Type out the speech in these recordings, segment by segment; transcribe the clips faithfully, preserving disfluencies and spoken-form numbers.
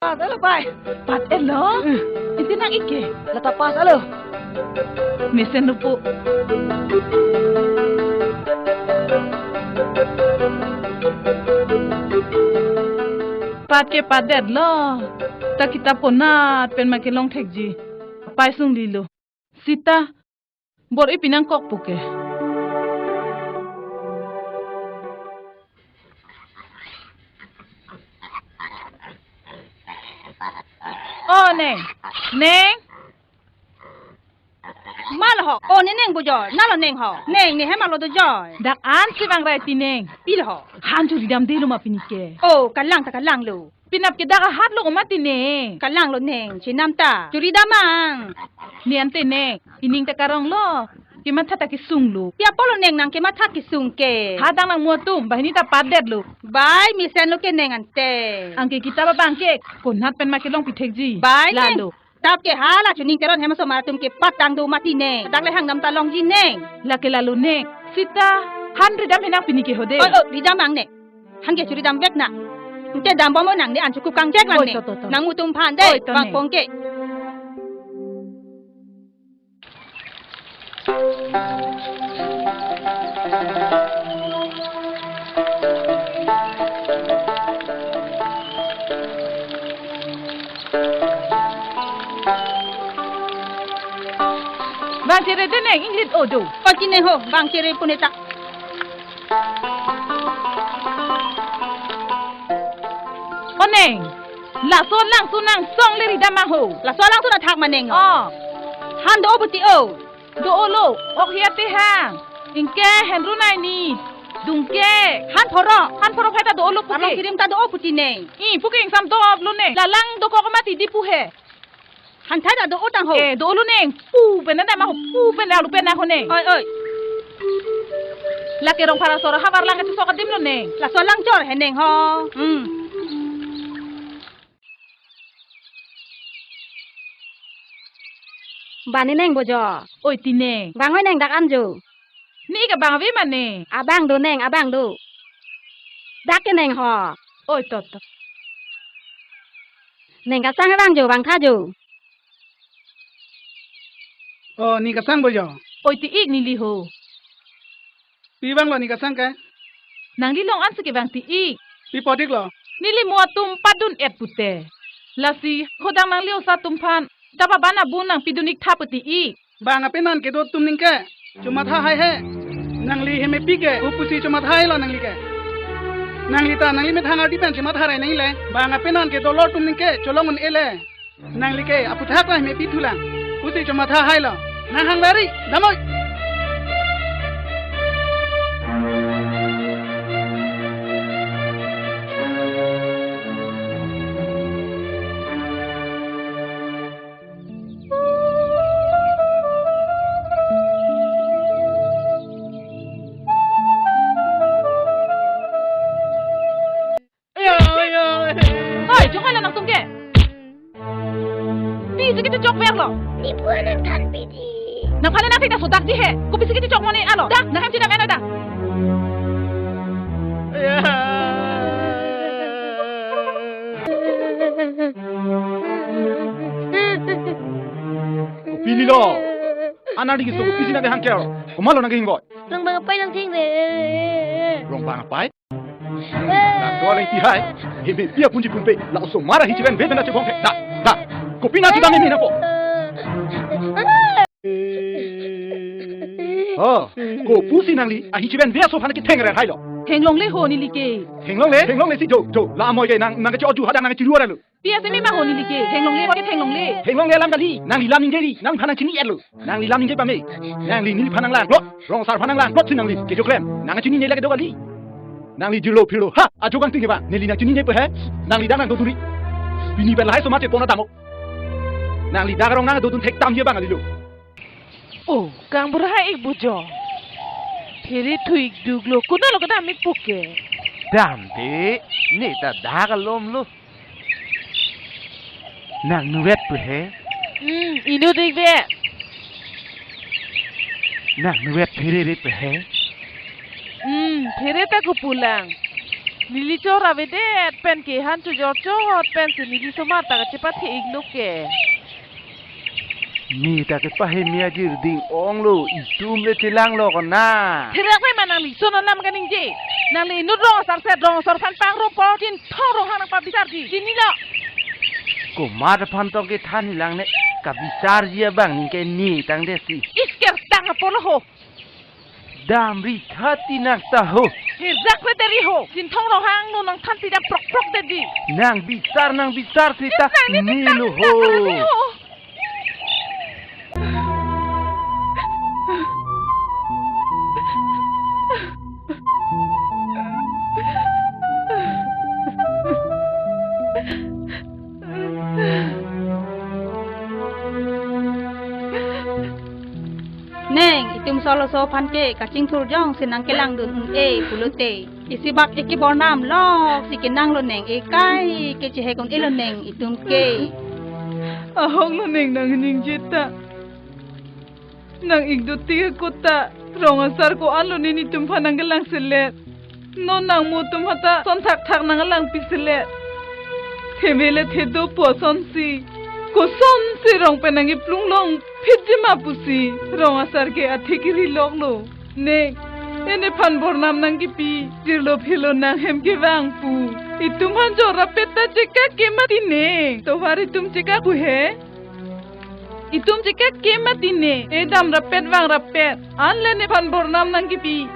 Pass alo pai. Pat-etlo. Hmm. Iti nang-ik ke. Lata pass alo. Mesen lupu. Pat ke pat-etlo. Ta kitap konat pen ma kelong thekji. Pai sunglilo. Sita, bor-i pinangkok puke. O neng, neng. Malo ho, o ne neng bojo, nalo neng ho, neng ne hem alo dojo. Dak an si vangrai ti neng. Pilo ho. Han churi damdelo ma pini ke. O, kalang ta kalanglo. Pinap ke dak ahat lo ko mati neng. Kalanglo neng, chenam ta. Churi dam ang. Ne ante neng, ining ta karonglo. Kematha ta kesunglo. Pi apotlo neng nang kematha kesung ke. Hadang nang mo atum, banghini ta pat-etlo. Bai, mesenlo ke neng ante. Anke kitap abang ke, konat pen ma kelong pithekji. Bai, neng. Lalo. Tap ke hala chuning Teron hem asomar atum ke patang do mati neng. Dak le hangdam ta longji neng. Lake lalo neng. Sita, han ridam henang pini ke ho de. Oi, oi, ridam ang neng. Han ke churi damvek nang. Ante dambom o nang ne an chukup kangjek lang. Oi, ne to, to, to. Nang mutum phan de. Oi, to, bang ne. Pong ke. Bang chere de neng, inglit o do. O chinine ho, bang chere pune ta. O neng, laso alangsun angsong le ridam ang ho. Laso alangsun athak ma neng. O. Han do-o puti o. Do-olo, ok hiya te hang. Ingke henru nai ni. Dungke. Han phoro. Han phoro phai ta do-olo puke. Arlong kirim ta do-o puti neng. I, puke ingsam do-oplo neng. Lalang dokok mati di pu he. Hanthai ta do-o tang ho. Eh, do-olo neng. Pu pen na ma ho. Pu pen alu pen na ho neng. Oi, oi. Lake Rongphar asor havar lang kachesok adim lo neng. Laso lang chor he neng ho. Hmm. Bani neng bojo. Oi ti neng. Bang oi neng dak an jo. Ne-ik abang ave ma neng. Abang do neng, abang do. Dak ke neng ho. Oi to to. Neng kasang abang jo, bang tha jo. O, ne kasang bojo. Oi ti-ik neli ho. Pi vanglo ne kasang ke? Nangli long an si kevang ti-ik. Pi apot-iklo? Neli mo atum padun-et pute. Lasi, khodang nangli oso atum phan. Tapa ban abun nangpidun-ik tha pu ti-ik. Bang apenan kedo atum ningke. Chomatha hai he. Nangli hemepi ke. Kopusi chomatha hailo nangli ke. Nangli ta nangli methang ardi pen chomatha rai nangli le. Bang apenan kedo lor atum ningke. Cholong un-e le. Nangli ke aphuthak la hemepi thulang. Kosi chomatha hailo. Nang hang lari, damoi. Oi, jongkoi lo nangtum ke. Pisi kechechok verlo. Nipu nangthan pidi. Nangphan nangthek ta sodakji he. Kopisi kechechok mo ne alo. Dak, nanghem chinam eno dak. Kopili lo. Anak digi so kopisi nangkehang kero. Komatlo nangkehingkoi. Rong bang apai nangthengve. Rong bang apai? Nang do aleng ti hai. Hemepi apunji pumpe. La osomar ahin chiven ve pen na chebong the. Da, da. Kopi nang chedam eme nangpo. O, kopusi nangli ahin chiven ve aso aphan kethengre hailo. Thenglongle ho neli ke. Thenglongle, thenglongle si jo, jo. La amoi ke nang, nang kecho-oju hadang nang chiru aralo. Pi aseme ma ho neli ke, thenglongle, ke thenglongle. Thenglongle alam kali, nangli lam ningjeri, nangphan nangchini-etlo. Nangli lam ningje pame, nangli neliphan nanglanglo, rong asar aphan nanglanglo si nangli, kecho klem, nangchinine lake do kali. Nangli jirlo phirlo, ha, ajo kangting ke ba, neli nangchinine pe he, nangli dak nangdodunri. Pini pen lahai osomar chepona damo. Nangli dak arong nangdodun thekdam ye bang alilo. O, kangbura ha-ik bojo. Phere thu-ik duklo, konatlo kedam-ik puke. Damde, ne ta dak alomlo. Nang nuvet pu he? Hmm, inut-ik ve. Nang nuvet phere rit pu he? Hmm, phere ta kopulang. Neli chor avedet pen ke han chojor chot pensi neli somar ta kachepathe-iklo ke. Ne ta kepahemi ajirding onglo, itum le chelang lo kona. Therak pai ma nangli, lason alam kaningje. Nangli inut rong asar se rong asar aphan pangrum apor Chinthong Ronghang nangpabisarji. Chinilo. Komat aphan tong kethan hilang ne, kabisarji abang ningke ne tangdesi. Isker tang apor lo ho. Damri khati nang ta ho. Herzak le deri ho. Chinthong Ronghang non nangthan pida prok prok dedi. Nang bisar, nang bisar sita. Nang ni nelo ho. Neng, itum solo so aphan ke kachingthur jongsi nangkelangdun un-e pulote, isibak ikebor nam loksi kenanglo neng, ekai kechehek un-elo neng itum ke. Ahok lo neng nang ningje ta. Nang-ik dotik ako ta, rong asar ko-an lo ne netum aphan nangkelangselet. Non nang mo atum aphanta son thakthak nangkelangpiselet. Theme le thedo pu asonsi, kosonsi rong pen nangkeplung longphitji ma pusi, rong asar ke athe kiri loklo. Ne, ne nephan bor nam nangkepi, jirlo phelo nang hem kevang pu. Itum aphan chor rapet ta chekak ke mati ne. Tovar itum chekak pu he. Itum chekak ke mati ne, e dam rapet vang rapet. An le nephan bor nam nangkepi.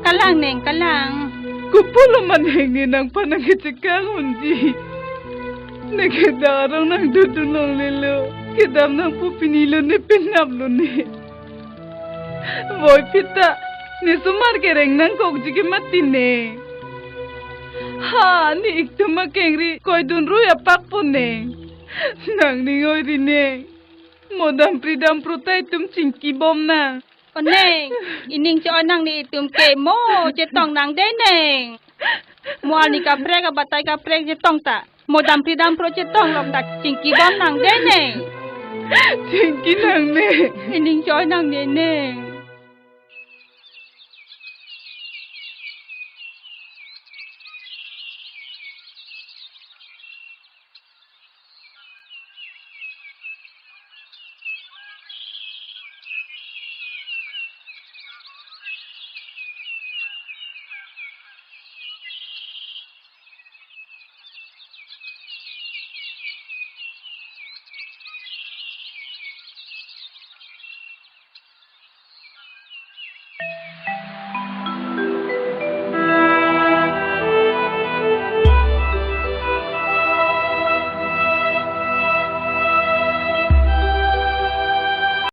Kalang neng, kalang. Kopulo ma neng ne nangphan nangkechekak unji. Ne ke dak arong nangdodun longlelo. Kedam nangpo, pinilo ne, penaplo ne. Voiphit ta, ne somar kereng nangkokji ke mati ne. Ha, ne-ik atum akengri koidun rui apakpo ne. Nang ning oi ri ne. Mo dampri dampro ta itum chingkibom nang. O neng, ining cho-oi nang ne itum ke, mo chetong nang de neng. Mo arni kaprek abatai kaprek chetong ta. Mo dampri dampro chetong lok ta chingkibom nang de neng. Chingki nang ne. Ining cho-oi nang ne neng.